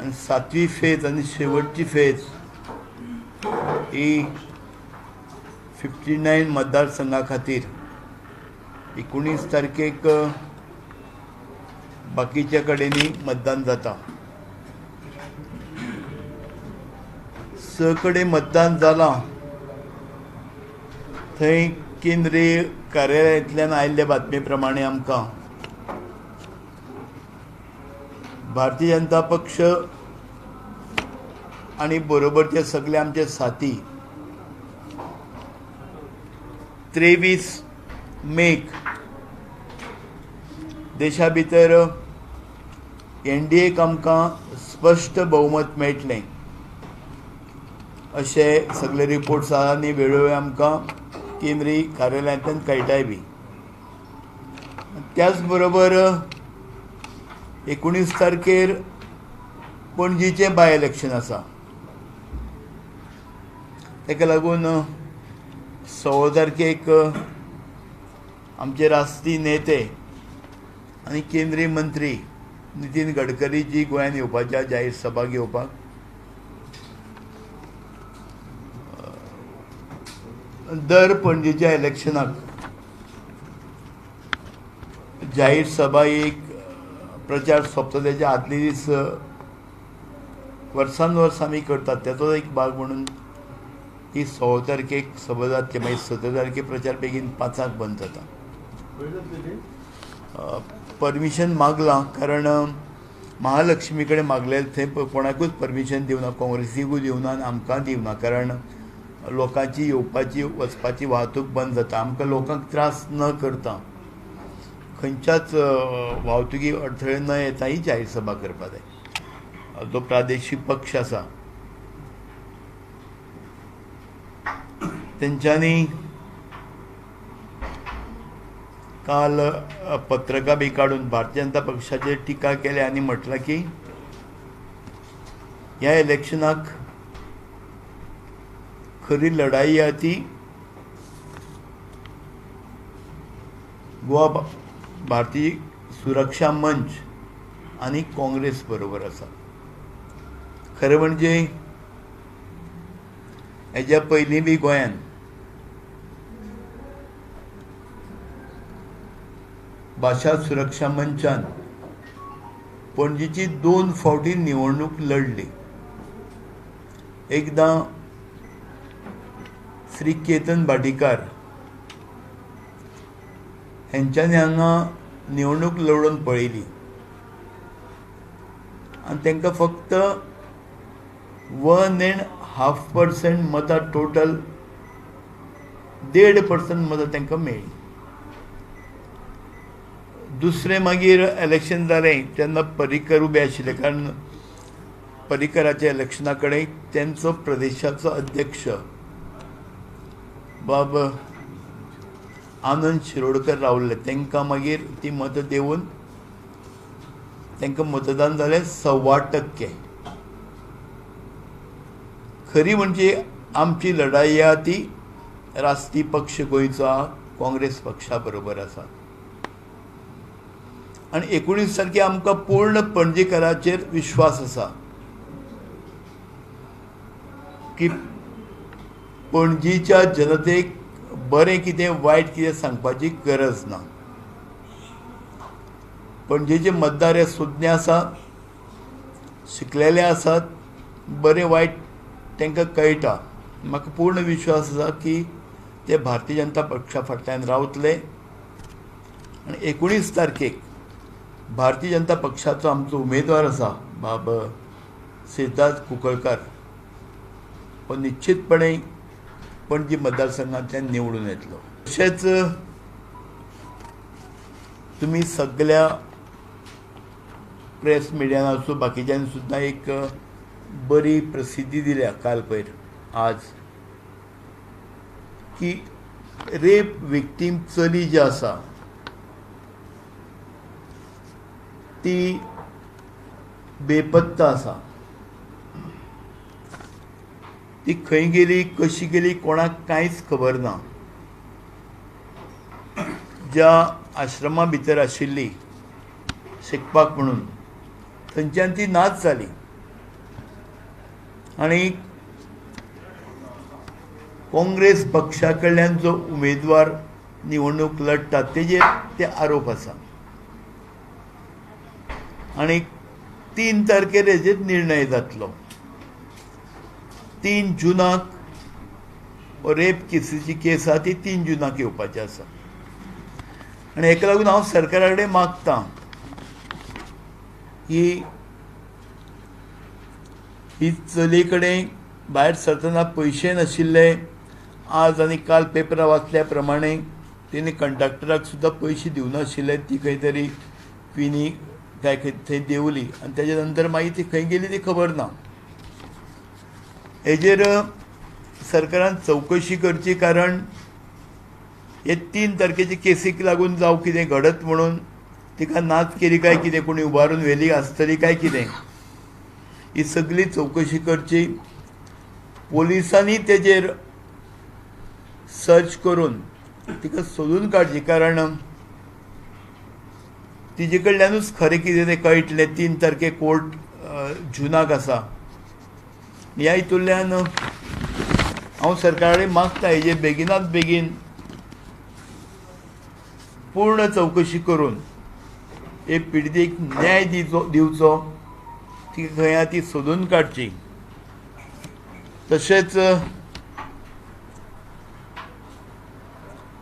आनी सातवी फेज आनी शेवटची फेज ही 59 मतदारसंघा खातीर 19 तारखेक बाकीच्या कडेनी मतदान जाता. 6 कडेन मतदान जालां थंय केंद्रीय कार्यालयांतल्यान आयिल्ले बातमे प्रमाणे आमकां भारतीय जनता पक्ष आनी बरोबरचे सगळे आमचे साथी 23 मेक देशा भितर एनडीएक आमकां स्पश्ट बहुमत मेळटलें अशे सगळे रिपोर्ट्स आसा आनी वेळोवेळ आमकां केंद्रीय कार्यालयांतल्यान कळटाय बी. त्याच बरोबर 19 तारखेर पणजीचें बाय इलेक्शन आसा, ताका लागून 16 तारखेक आमचे राष्ट्रीय नेते आनी केंद्रीय मंत्री नितीन गडकरी जी गोंयांत येवपाच्या जाहीर सभा घेवपाक दर पणजेच्या इलेक्शनाक जाहीर सभा एक प्रचार सोंपता त्याच्या आदले दीस वर्सान वर्स आमी करतात, त्याचो एक भाग म्हणून ही 16 तारखेक सभा जातली. मागीर 17 तारखे प्रचार बेगीन 5 बंद जाता. परमिशन मागलां कारण महालक्ष्मी कडेन मागलें थंय कोणाकूच परमिशन दिवना, काँग्रेसीकूय दिवना आनी आमकां दिवना, कारण लोकांची येवपाची वचपाची वाहतूक बंद जाता. आमकां लोकांक त्रास न करता खंयच्याच वाहतुकी अडथळे न येता ही जाहीर सभा करपाक जाय. जो प्रादेशीक पक्ष आसा तेंच्यांनी काल पत्रकां बी काडून भारतीय जनता पक्षाचेर टिका केल्या आनी म्हटलां की ह्या इलेक्शनाक खरी लढाई आहा ती गोवा भारतीय सुरक्षा मंच आनी काँग्रेस बरोबर आसा. खरें म्हणजे हेज्या पयलीं बी गोंयान भाशा सुरक्षा मंचान पणजीची 2 फावटी निवडणूक लढली. एकदां श्री केतन भाटीकार हेंच्यांनी हांगा निवडणूक लढोवन पळयली आनी तांकां फक्त 1.5% मतां टोटल 1.5% मतां तांकां मेळ्ळीं. दुसरें मागीर इलेक्शन जालें तेन्ना पर्रीकर उबे आशिल्ले, कारण पर्रीकराच्या इलेक्शना कडेन तेंचो प्रदेशाचो अध्यक्ष बाब आनंद शिरोडकर रावल्ले, तांकां मागीर ती मतां दिवन तांकां मतदान जालें 1.25%. खरी म्हणजे आमची लढाई आहा ती राष्ट्रीय पक्ष गोंयचो आहा काँग्रेस पक्षा बरोबर आसा आनी 19 तारखे आमकां पूर्ण पणजेकाराचेर विश्वास आसा की पणजीच्या जनतेक बरें कितें वायट कितें सांगपाची गरज ना. पणजेचे मतदार हे सुज्ञ आसात, शिकलेले आसात, बरें वायट तांकां कळटा. म्हाका पूर्ण विश्वास आसा की ते भारतीय जनता पक्षा फाटल्यान रावतले आनी 19 तारखेक भारतीय जनता पक्षाचो आमचो उमेदवार आसा बाब सिद्धार्थ कुंकळकार हो निश्चितपणे पणजी मतदारसंघांतल्यान निवडून येतलो. तशेंच तुमी सगळ्या प्रेस मिडियान आसूं बाकीच्यांनी सुद्दां एक बरी प्रसिद्धी दिल्या काल पयर आज की रेप विक्टीम चली जी आसा ती बेपत्ता आसा, ती खंय गेली कशी गेली कोणाक कांयच खबर ना. ज्या आश्रमा भितर आशिल्ली शिकपाक म्हणून थंयच्यान ती नाच जाली. आनी काँग्रेस पक्षा कडल्यान जो उमेदवार निवडणूक लढटा तेजेर ते आरोप आसा आनी 3 तारखेर हेजेर निर्णय जातलो. 3 जुनाक रेप केसीची केस आसा ती 3 जुनाक येवपाची आसा आनी हेका लागून हांव सरकारा कडेन मागतां की ही चलये कडेन भायर सरतना पयशे नाशिल्ले. आज आनी काल पेपरार वाचल्या प्रमाणे तेणी कंडक्टराक सुद्दां पयशे दिवनाशिल्ले. ती खंय तरी क्विनी काय खंय थंय देंवली आनी तेज्या नंतर मागीर ती खंय गेली ती खबर ना. हेजेर सरकारान चवकशी करची, कारण हे 3 तारखेचे केसीक लागून जावं कितें घडत म्हणून तिका नाच केली काय कितें, कोणी उबारून व्हेली आसतली काय कितें, ही सगळी चवकशी करची. पोलिसांनी तेजेर सर्च करून तिका सोदून काडची, कारण तिजे कडल्यानूच खरें कितें तें कळटलें. 3 तारखे कोर्ट जुनाक आसा. ह्या हितूंतल्यान हांव सरकारा कडेन मागता हेजेर बेगिनात बेगीन पूर्ण चवकशी करून हे पिडितेक न्याय दिवचो, ती खंय आहा ती सोदून काडची. तशेंच